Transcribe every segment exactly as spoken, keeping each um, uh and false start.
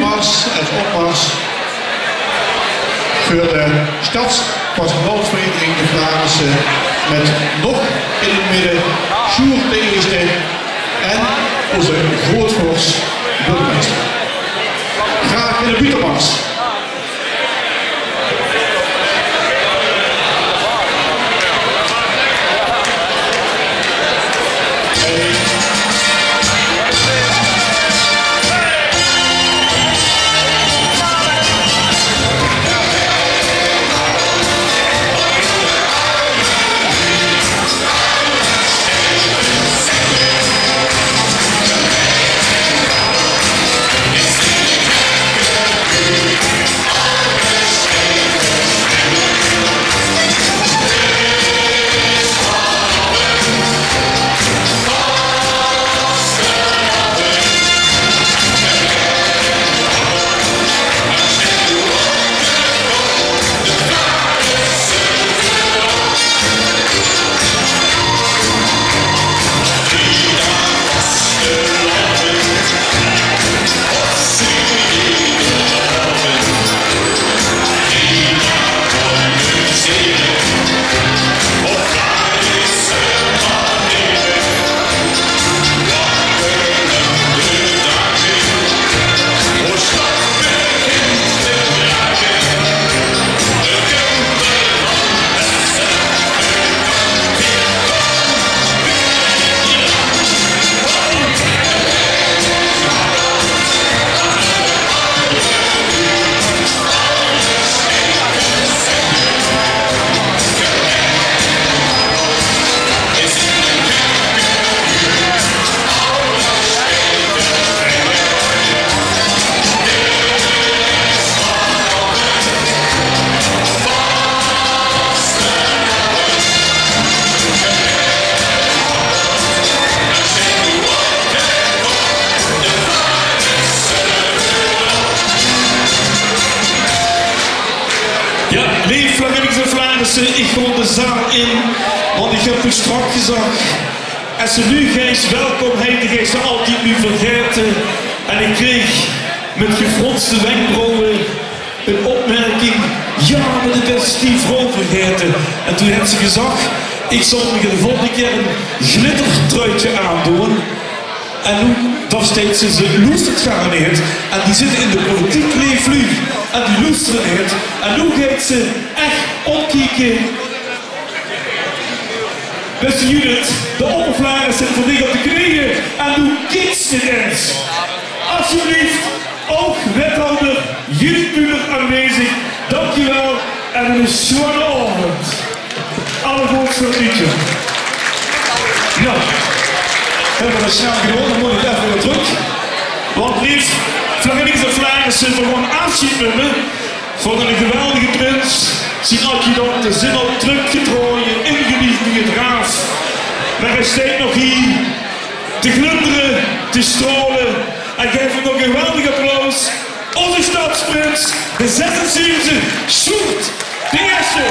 Opmars, es opmars veur de Sjtadspatronaotsvereniging De Flaarisse, mit nog in 't midde Sjoerd d'n Ierste en ózze groeatvors, de burgemeister. Graag in de buuttemars. Jao, leef Flaarisse en Flaarisse, ich gaon de zaal in, want ich höb uch sjtrak gezag, es se noe geis welkom heite, geis se altied noe vergaete. En ich kreeg mit gefronste wenkbrauwe ein opmerking: "Jao, mer doe bös die vrouw vergaete." En toen haet ze gezag, ich zal mich de volgende kier ein glittertruitje aandoon. En noe, dao steit ze, ze loestert gaar neet. En die zitte in de politiek, leef luuj. En die loestere neet. En noe geit ze ech opkieke. Beste Judith, de oppervlagers zeen veur dich op de kneeje en doe kieks neet ins. Alsjeblieft, ouch wethouder Judith Muller aanwezig. Dankjewel en eine sjoeane aovend. Allergoodste veur uch. Jao, höbbe v'r dat snel gedaon, dan mót ich effe weer trök. Want leef Flaarisse en Flaarisse, v'r gaon aafsjeid numme van eine geweldige prins. Zien adjudante zeen al trökgetraoje, ingelief bie 't raaf. Mer hae steit nog hie te glundere, te straole. En gaef 'm nog ein geweldig applaus. Ózze sjtadsprins, de zesenzevende, Sjoerd d'n Ierste.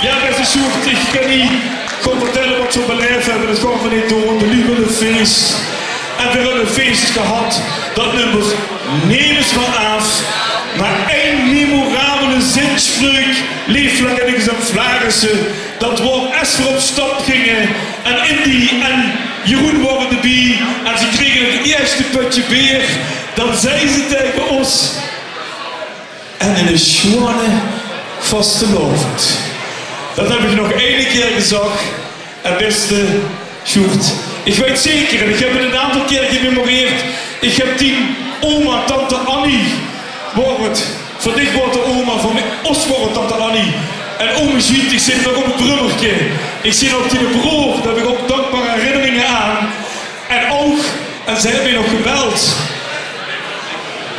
Jao, beste Sjoerd, ich kan neet gaon vertèlle wat v'r belaef höbbe. Dat gaon v'r neet doon. De luuj wille fees. En v'r höbbe e fees gehad. Dat nump nemes mier aaf. Mer ein memorabele zinsjpreuk, leef Flaarisse en Flaarisse. Dat waor es v'r op sjtap ginge en Indy en Jeroen waore d'rbie en ze krege 't ierste pötje beer, dan zag ze taenge ós: "En eine sjoeane vastelaovend." Dat höb ich nog eine kier gezag. En beste Sjoerd, ich weit zeker, en ich höb 't 'n aantal kier gememoreerd, ich höb dien oma, tante Annie, waor 't, veur dich waor 't de oma, veur mich, ós waor 't tante Annie. En ome Sjiet, ich zit nog op 't brummerke. Ich zeen ouch diene broor, dao bön ich ouch dankbare herinneringe aan. En ouch, en ze höbbe mich nog gebeld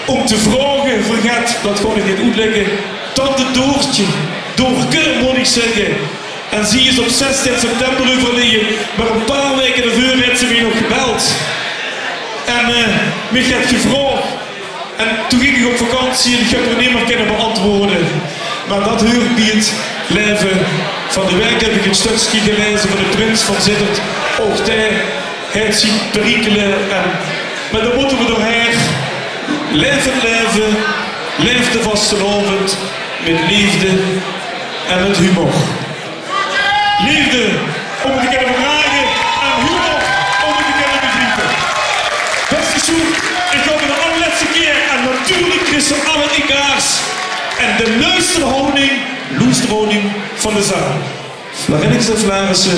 óm te vraoge, vergaet, dat gaon ich neet oetlègke, tante Doortje, Doorke mót ich zègke. En zie is op zestien september euverleje, mer e paar waeke daoveur haet ze mich nog gebeld. En, eh, mich get gevraog. En toen ging ich op vakantie en ich höb 'r neet mier kinne beantwoorde. Mer dat huurt bie 't laeve. Van de waek höb ich e stökske gelaeze van de prins van Zitterd. Och, dae haet zien perikele en, mer dao mótte v'r doorhaer. Laef 't laeve, laef de vastelaovend mit leefde en mit humor. Leefde óm 't te kènne verdrage en humor óm 't te kènne begripe. Bèste Sjoerd, ich gaon veur de allerlètste kier en natuurlik kriegs se alle egaars en de loesterhouding, loesterhouding van de zaal. Flarinnekes en Flarisse,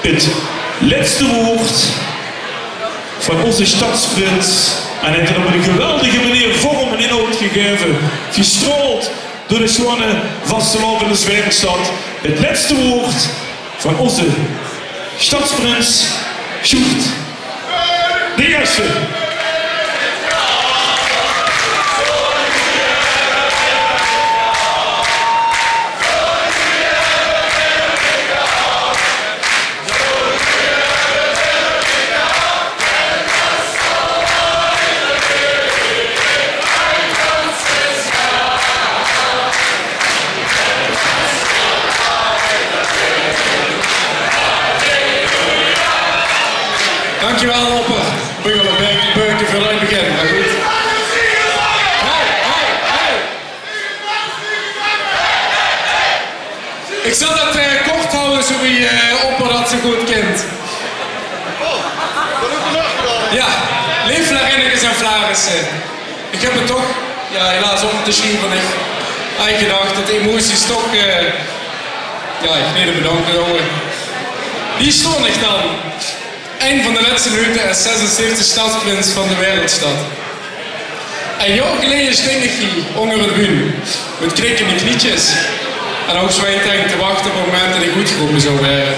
't lètste woord van ózze stadsprins. En hae haet 't op ein geweldige meneer vorm en inhoud gegaeve, gestraold door de sjoeane vastelaovendeswereldsjtad. 't Lètste woord van ózze stadsprins, Sjoerd d'n Ierste. Dankjewel, Opper. Bungel en Beuk, Beuken veur leuk begin. Mer good. Hey, hey, hey. Ich zal det, eh, kort hawwe, zo wie, eh, Opper det zo good kint. Jao, leef Flarinnekes en Flarisse. Ich höb 't toch, jao, helaas ónger te sjrieve, ich haw gedach det de emoties toch, eh, jao, ich neet bedanke, jóng. Hie staon ich dan. Ein van de lètste minute es zesenzeventig stadsprins van de wereldsjtad. Ein jaor geleje stóng ich hie ónger de bühne mit knikkende knietjes en ouch zweitend te wachte op 't moment det ich oetgerope zou waere.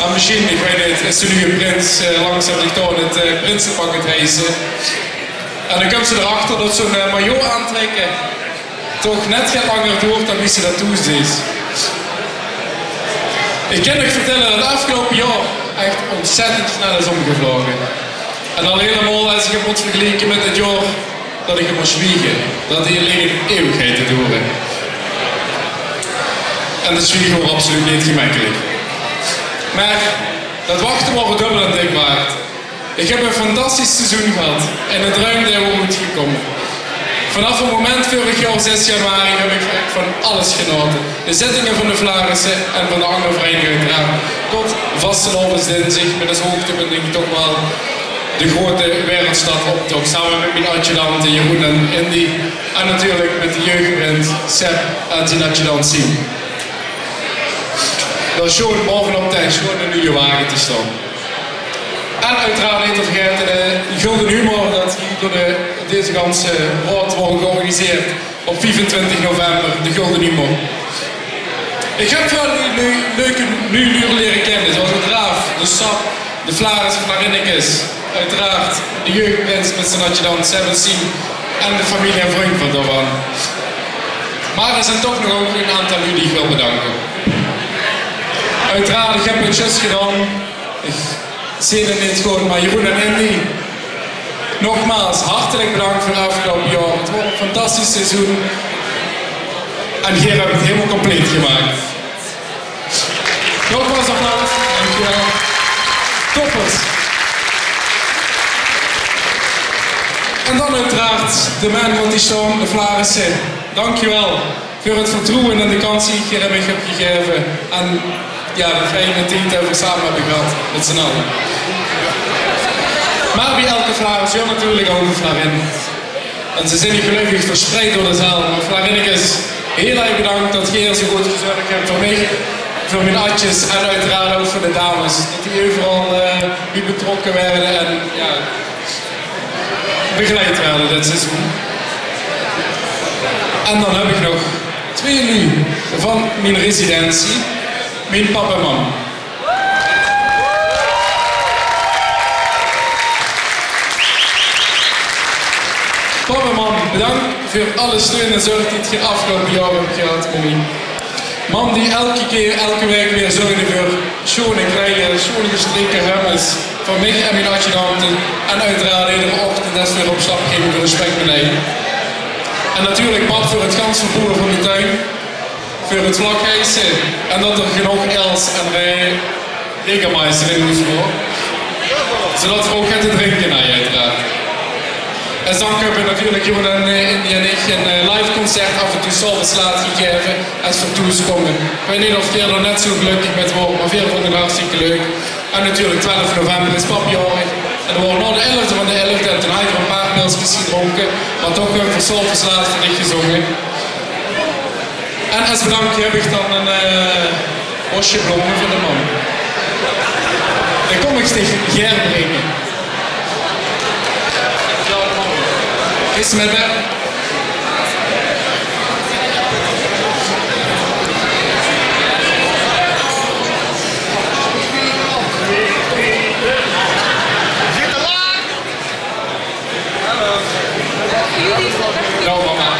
En mesjien, ich weit neet, is de nuje prins, eh, langzaam zich door 't, eh, prinsepak aan 't hijse. En dan kump ze d'rachter det zo'n, eh, maillot aantrèkke toch net get langer doert dan wie se det toes deis. Ich kin uch vertèlle det 't aafgeloupe jaor ech óntzèttend snel is ómgevloge. En al hielemaol es ich 't mót vergelieke mit 't jaor det ich höb mósse zwiege. Det hie ligk ein eeuwigheid te doere. En det zwiege waor absoluut neet gemekkelik. Mer det wachte waor 't dubbel en dik waerd. Ich höb ein fantastisch seizoen gehad en 'ne druim dae waor oetgekómme. Vanaaf 't moment vörig jaor zès januari höb ich ech van alles genaote. De zittinge van de Flarisse en van de anger vereiniginge oeteraard. Tot vastelaovesdinsdig mit es hoogtepunt, dink ich, toch waal de groete wereldsjtadoptoch. Same mit mien adjudante Jeroen en Indy. En natuurlik mit de jeugdprins Seb en zien adjudant Siem. Det is sjoon, baovenop de sjoone nuje wage te staon. En oeteraard neet te vergaete de Gulden Humor, det hie door de, deze ganse raod waor georganiseerd op viefentwintig november, de Gulden Humor. Ich höb väöl leu-, leu-, leuke nuuj luuj liere kinne, zoals de Draaf, de Sap, de Flaris, Flarinnekes, oeteraard de jeugdprins mit zien adjudant Seb en Siem en de femilie en vrunj van daovan. Mer d'r zeen toch nog ouch ein aantal luuj die ich wil bedanke. Oeteraard, ich höb 't zjus gedaon. Ich zeen 't neet good, mer Jeroen en Indy, nogmaals, hartelik bedank veur 't aafgeloupe jaor. 't Waor ein fantastisch seizoen. En geer höb 't hielemaol compleet gemaak. Nogmaals applaus. Dankjewel. Toppers. En dan oeteraard de man wat hie staon, de Flarisse. Dankjewel veur 't vertroewe en de kans die geer mich höb gegaeve. En jao, de fijne tied die v'r same höbbe gehad, mit z'n alle. Mer bie elke Flaris huurt natuurlik ouch ein Flarin. En ze zeen hie gelökkig verspreid door de zaal. Mer Flarinnekes, hiel erg bedank det geer zo good gezörg höb veur mich, veur mien adjes en oeteraard ouch veur de dames. Det die euveral, eh, bie betrokke waere en, jao, begeleid waere dit seizoen. En dan höb ich nog twee luuj van mien residentie, mien pap en mam. Pap en mam, bedank veur alle steun en zörg die geer 't aafgeloupe jaor höb gehad mit mich. Mam die elke kier, elke waek weer zörgde veur sjoon kleier, sjoon gestreke hemmes veur mich en mien adjudante. En oeteraard edere ochtend es veer op stap ginge veur de spekmelein. En natuurlik pap veur 't gans vervoer van de tuin, veur 't vlak hijse en det d'r genóg els en rij Jägermeister in Oesloor. Zoetot v'r ouch get te drinke hawwe, oeteraard. Es dank höbbe v'r natuurlik Jeroen en, eh, Indy en ich ein, eh, live concert aaf en toe 's aoves laat gegaeve es v'r thoes kómme. Ich weit neet of geer dao net zoe gelökkig mit waort, mer veer vónde 't hartstikke leuk. En natuurlik twelf november is pap jaorig. En d'r waor nao de elfde van de elfde en toen hawwe v'r ein paar pilskes gedrónke, mer toch höbbe v'r 's aoves laat veur dich gezónge. En es bedank höb ich dan ein, eh, bosje blome veur de mam. Dae kóm ich dich gaer bringe. Is mit, hè? Hallo. Hallo, mama.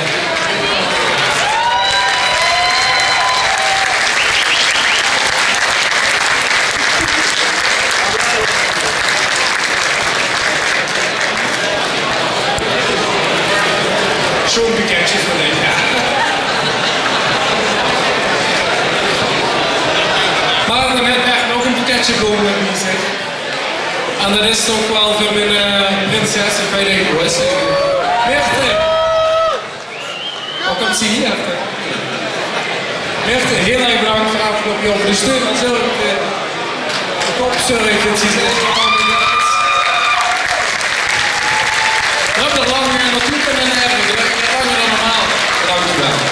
Sjoon bukètje veur dich, jao. Mer dan höb ich nog ein bukètje blome bie mich. En det is toch waal veur mien, eh, prinses, ich weit neet wie ze heet. Mirte! Wo kump ze hie? Mirte, hieël erg bedank veur aafgeloupe jaor veur de steun en zörg, eh, de kopzörg, det ze zelf allemaol doon. V'r höbbe d'r lang, eh, nog neet in höbbe, langer dan normaal. Bedank uch waal.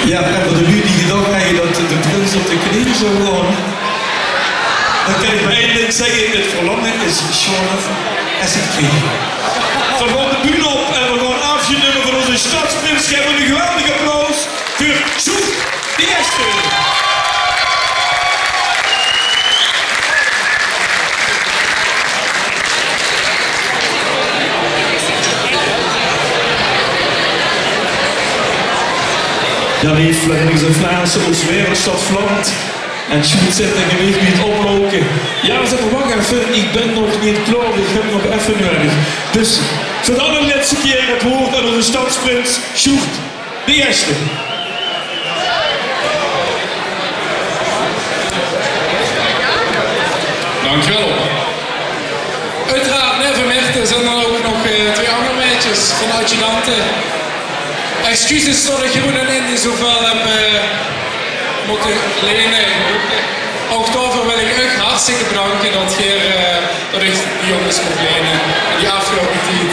Jao, en veur de luuj die gedach höbbe det de prins op de kneen zou gaon, dan kan ich mer ein dink zègke: 't verlange is sjoener es 't kriege. V'r gaon de bühne op en v'r gaon aafsjeid numme van ózze stadsprins. Gaef 'm ein geweldig applaus veur Sjoerd d'n Ierste. Jao, leef Vlemmings en Vlaamse, ós wereldstad vlamt. En Sjoerd zit in gewicht bie 't oploupe. Jao, zèk mer, wach effe, ich bön nog neet klaor, ich höb nog effe nudig. Dus, veur de allerlètste kier 't waord aan ózze stadsprins, Sjoerd d'n Ierste. Dankjewel. Oeteraard, neve Mirte zeen d'r ouch nog, eh, twee anger maedjes van adjudante. Excuses det ich Jeroen en Indy zoväöl höb, eh, mótte lene. Ouch daoveur wil ich uch hartstikke bedanke det geer, eh, det ich die jónges kós lene in die aafgeloupe tied.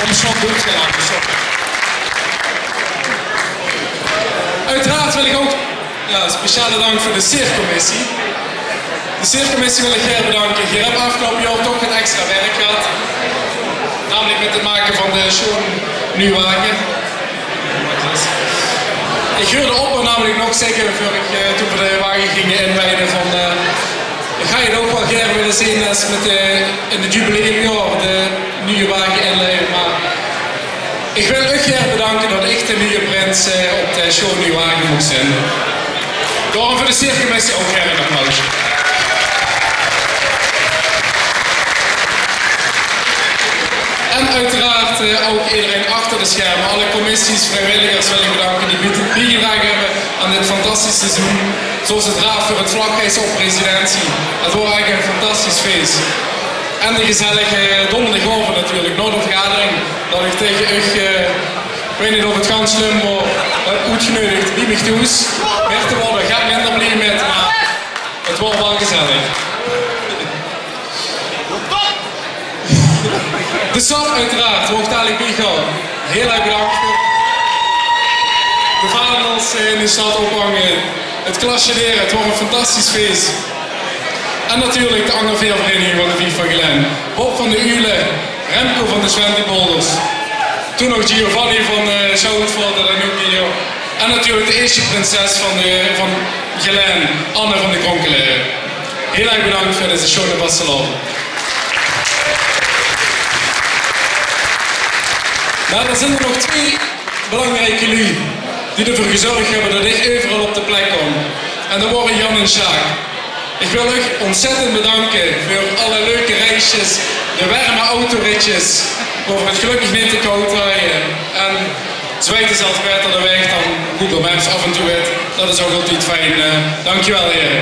Óm slot doot geer aan, sorry. Oeteraard wil ich ouch, jao, speciale dank veur de siercommissie. De siercommissie wil ich gaer bedanke. Geer höb aafgeloupe jaor toch get extra werk gehad. Namelik mit 't make van de sjoon nuuj wage. Ich huurde Oppo namelik nog zègke, veur ich, eh, toen v'r de wage ginge inwiede, van, eh, ich haw 't ouch waal gaer wille zeen es mit, eh, in 't jubileumjaor de nuuj wage inleie, mer ich wil uch gaer bedanke det ich de nuje prins, eh, op de sjoon nuuj wage moch zeen. Daorum veur de siercommissie ouch gaer ein applaus. En oeteraard, eh, ouch ederein achter de scherme, alle commissies, vriewilligers wil ich bedanke die bie-, biegedrage höbbe aan dit fantastisch seizoen. Zoeals oeteraard veur 't vlaggeis op Residentie. 't Waor eigelik ein fantastisch fees. En de gezellige donderdigaovend natuurlik, nao de vergadering, det ich taenge uch, eh, ich weit neet of 't gans slum waor, höb oetgeneudig bie mich thoes. Mirte waor d'r get minder blie mit, mer 't waor waal gezellig. De sap oeteraard, wo ich dalik bie gaon. Hieël erg bedank veur de vaandels, eh, in de stad ophange. 't Klasje d'r, 't waor ein fantastisch fees. En natuurlik de anger veer vereiniginge van de Vief van Gelaen. Bob van de Uule, Remco van de Zwentepolders. Toen nog Giovanni van, eh, Sjoutvoort, det noemde ich ouch. En natuurlik de ierste prinses van de, van Gelaen, Anne van de Kronkelere. Hiel erg bedank veur deze sjoeane vastelaovend. Mer d'r zeen d'r nog twee belangrieke luuj die d'rveur gezörg höbbe det ich euveral op de plek kóm. En det wore Jan en Sjaak. Ich wil uch ontzettend bedanke veur alle leuke reisjes, de werme autoritjes, wo v'r 't gelökkig neet te kaod hawwe. En zweite is altied baeter de waeg dan Google Maps af en toe wit. Det is ouch altied fijn. Eh, dankjewel, here.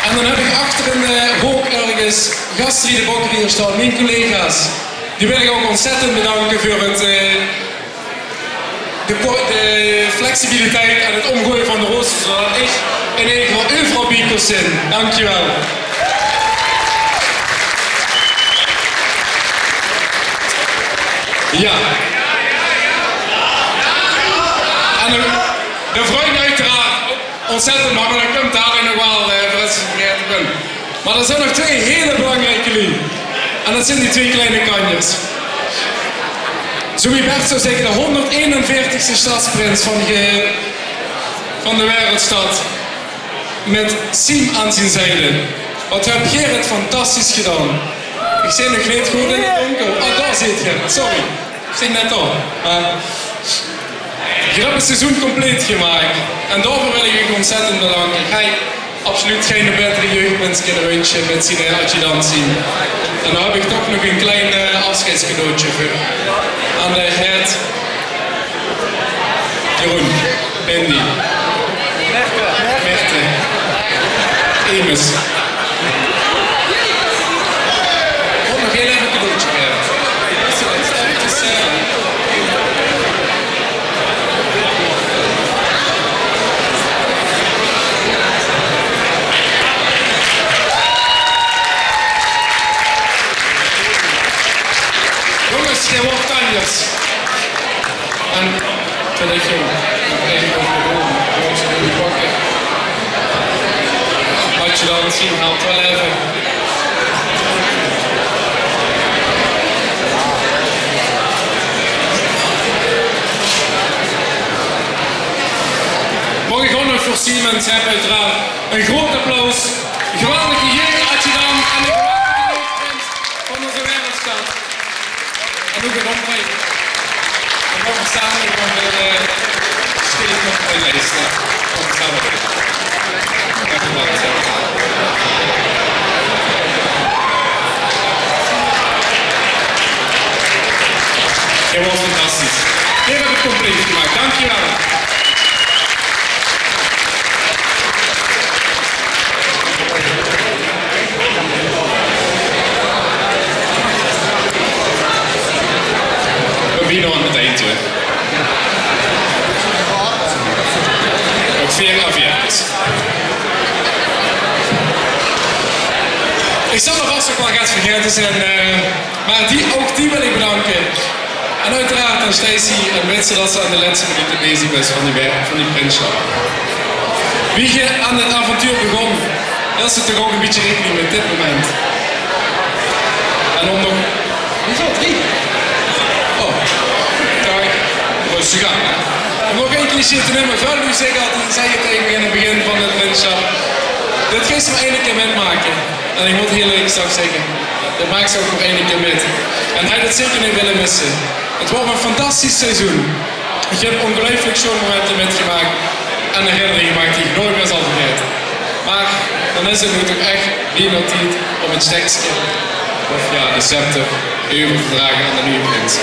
En dan höb ich achter in de hook örges Gastrie de Bokker hie staon, mien collega's. Die wil ich ouch ontzettend bedanke veur 't, eh, de ko-, de flexibiliteit en 't ómgooie van de roosters, zodet ich in eder geval euveral bie kós zeen. Dankjewel. Jao. En de, de vrunj oeteraard ouch ontzettend, mer det kump dao nog waal, eh, veur es se vergaete bös. Mer d'r zeen nog twee hiel belangrieke luuj. En det zeen die twee kleine kanjers. Zoewie Bert zou zègke, de hónderdeenenveertigste stadsprins van de, van de wereldstad. Mit Siem aan zien zijde. Waat höb geer 't fantastisch gedaon. Ich zeen uch neet good in 't dónker. Oh, dao zeet geer. Sorry. Ich zeen net al. Eh, geer höb 't seizoen compleet gemaak. En daoveur wil ich uch ontzettend bedanke. Hae, absoluut geine baeter jeugdmins kinne winsje mit zien, eh, adjudant Siem. En dan höb ich toch nog ein klein, eh, aafsjeidscadeautje veur aan de heer Jeroen, Bendy, Merte, Emus. Kóm nog hiel effe ein cadeautje gaeve. Jónges, geer waert kanjers. En det ich nog effe mót pakke. Adjudant Siem, help waal effe. Maag ich ouch nog veur Siem en Seb oeteraard ein groot applaus. Geweldige jeugd, adjudant en de geweldige jeugdprins van ózze wereldstad. En ouch ein opdrach. En dan gaon v'r same nog ein, eh, steek op de lijst, hè. Gaon v'r same doon. Dankjewel, Seb. Geer waort fantastisch. Geer höb 't compleet gemaak. Dankjewel. V'r zeen bienao aan 't ind, hè. Nog veer A veerkes. Ich zal nog vast nog waal get vergaete zeen, eh, mer die, ouch die wil ich bedanke. En oeteraard aan Stacy en Witse det ze aan de lètste minute bezig is van die wer-, van die prinssjap. Wie geer aan dit avontuur begóng, hèlt ze toch ouch ein bietje raekening mit dit moment. En óm nog, wieväöl? Drie? Oh, kijk, röstig aan, hè. Óm nog ein cliché te numme, väöl luuj zègke altied, zègke taenge mich in 't begin van de prinssjap: dit geis se mer eine kier mitmake. En ich mót hiel ierlik zègke, det maaks se ouch mer eine kier mit. En hae haet 't zeker neet wille misse. 't Waor ein fantastisch seizoen. Ich höb óngeluifelik sjoon momente mitgemaak en herinneringe gemaak die ich noeats mier zal vergaete. Mer dan is 't noe toch ech bienao tied óm 't stekske, of jao, de scepter euver te drage aan de nuje prins.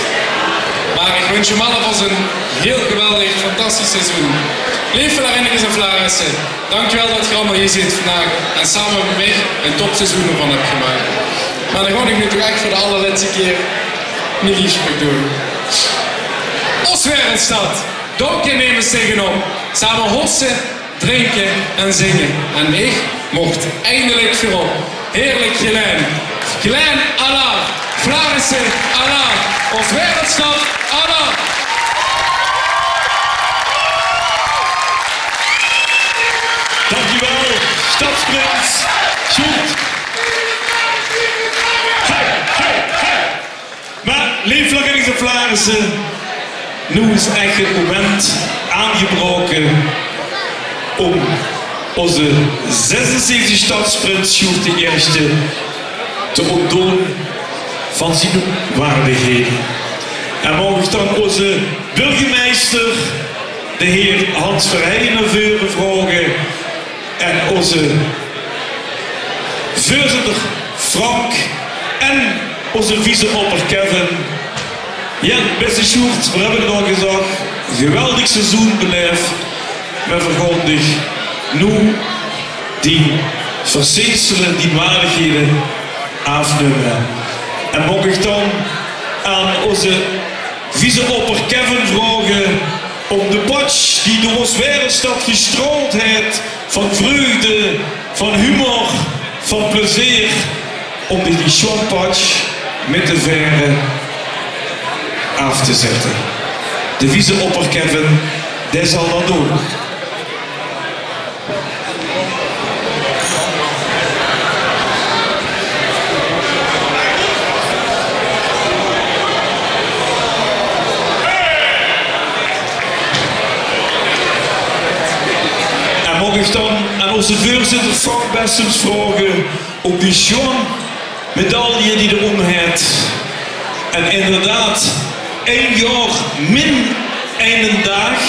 Mer ich wins uch allemaol ein hiel geweldig, fantastisch seizoen. Leef Flaarisse en Flaarisse, dankjewel det geer allemaol hie zeet vandaag en same mit mich ein topseizoen d'rvan höb gemaak. Mer dan gaon ich noe toch ech veur de allerlètste kier mien liefspreuk doon. Ós wereldstad, dao kinne v'r nemes taengenop. Same hosse, drinke en zinge. En ich moch eindelik veurop. Heerlik, Gelaen. Gelaen alaaf. Flaarisse alaaf. Ós wereldstad alaaf. Dankjewel, stadsprins. Sjoerd. Hey, hey, hey. Mer Leef Flaarisse, noe is ech 't moment aangebraoke óm ózze zesenzeventigste stadsprins Sjoerd d'n Ierste te óntdoon van zien waardigheden. En maag ich dan ózze burgemeister, de heer Hans Verheijen, nao veure vraoge en ózze veurzitter Frank en ózze vice-opper Kevin. Jao, bèste Sjoerd, veer höbbe 't al gezag, geweldig seizoen belaef, mer veer gaon dich noe dien verzinsele, dien waardighede aafnumme. En maag ich dan aan ózze vice-opper Kevin vraoge óm de patsj die door ós Waereldsjtad gestraold haet van vreugde, van humor, van plezeer, óm dich die sjoon patsj mit de vaere aaf te zètte. De vice-opper Kevin, dae zal dat doon. En maag ich dan aan ózze veurzitter Frank Bessems vraoge óm die sjoon medaille die d'r óm haet. En inderdaad, ein jaor min eine daag.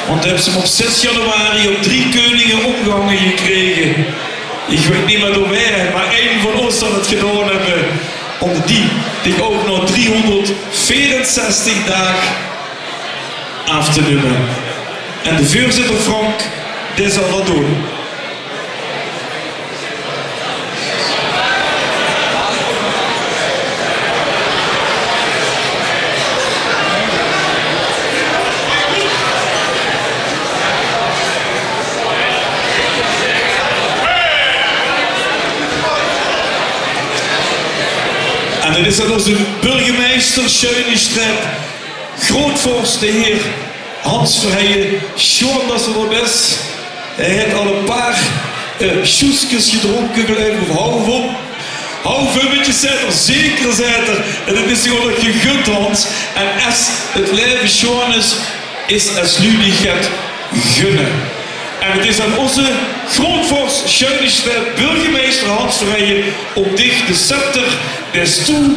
Want höbs se 'm op zès januari op Drie Keuninge ómgehange gekrege. Ich weit neet mie door wae, mer ein van ós zal 't gedaon höbbe. Óm die dich ouch nog driehónderdveerenzestig daag aaf te numme. En de veurzitter Frank, dae zal dat doon. En dat is dan ózze burgemeister Sjuinestrep, groeatvorst, de heer Hans Verheijen. Sjoon dat se d'r bès. Hae haet al e paar, eh, sjoeskes gedrónke, geluif ich, of half op. Half ummetje, zaet 'r, zeker, zaet 'r. En dat is dich ouch nog gegund, Hans. En es 't laeve sjoon is, is es luuj dich 't gunne. En 't is aan ózze groeatvorst, Sjuinestrep, burgemeister Hans Verheijen, óm dich de scepter des toe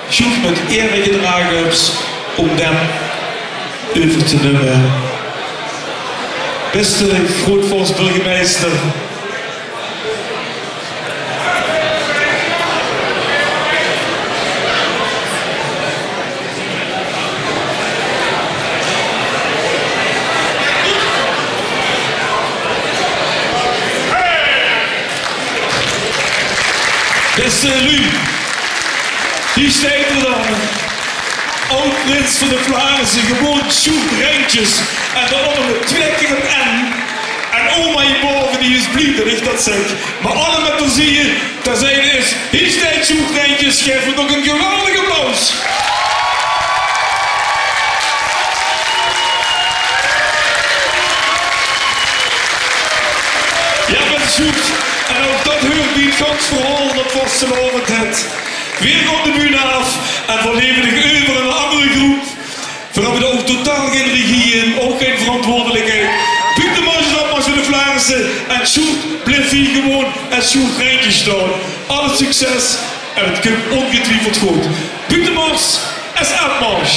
Sjoerd, mit ere gedrage höbs, óm dae euver te numme. Bèste groeatvorst burgemeister. Bèste luuj, hie steit 'r dan. Aod-prins van de Flaarisse, gewoon Sjoerd Rijntjes. En dan ouch nog mit twee kier 'n N. En oma hie bove, die is blie dat ich dat zèk. Mer alle mit plezeer, dao zeen is, hie steit Sjoerd Rijntjes, gaef 'm nog 'n geweldig applaus. Jao, bèste Sjoerd, en ouch dat huurt bie 't gans verhaol dat vastelaovend haet. Veer gaon de bühne aaf en veer leve dich euver aan 'n anger groep. Veer höbbe dao ouch totaal gein regie in, ouch gein verantwoordelikheid. Buutemars is opmars veur de Flaarisse en Sjoerd blief hie gewoon es Sjoerd Rijntjes staon. Alle succes en 't kump óngetwiefeld good. Buutemars is opmars.